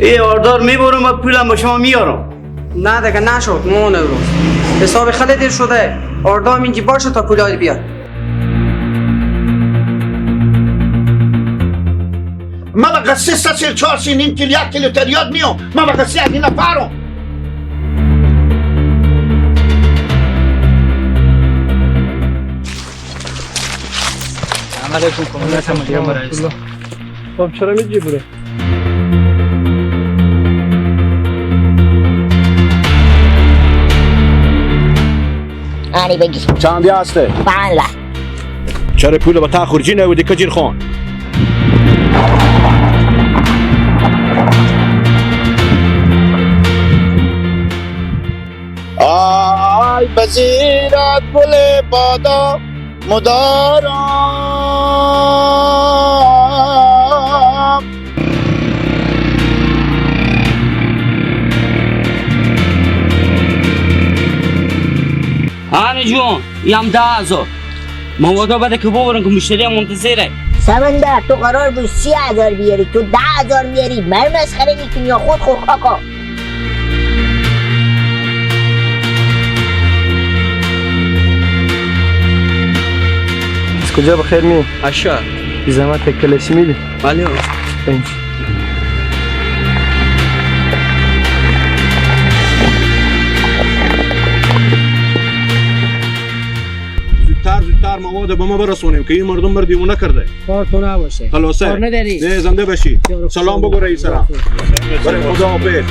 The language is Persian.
ای آردار میبرم و پولم با شما میارم. نه دیگه نشد مامان روز. حساب خیلی دیر شده. آردام اینجی باشه تا پولای بیاد. من بقى 3 سیر 4 سیر نیم کیلو 1 کیلو تریاک میام. من بقى 3 نفرم. خب چرا میجی بره؟ آنی بگی چندی هسته؟ 5 لک. چرا پول با تاخورجی نبودی کجیر خان؟ آی بزیرت گل بادا مدارم. آنی جون یم 10,000 موادا بده که ببرن که مشتری هم منتظره. سمندر تو قرار بود 30,000 بیاری، تو 10,000 میاری. من مسخره میکنی یا خود خود کاکا؟ از کجا بخیر می؟ اشا بی زحمت یک کلسی میدی؟ بله. پنج. زودتر زودتر مواد به ما برسونیم که این مردم مر دیوونه کرده. کار تو نباشه. خلاصه کار نداری. نه زنده باشی. سلام بگو رئیس را. برای خدا حافظ.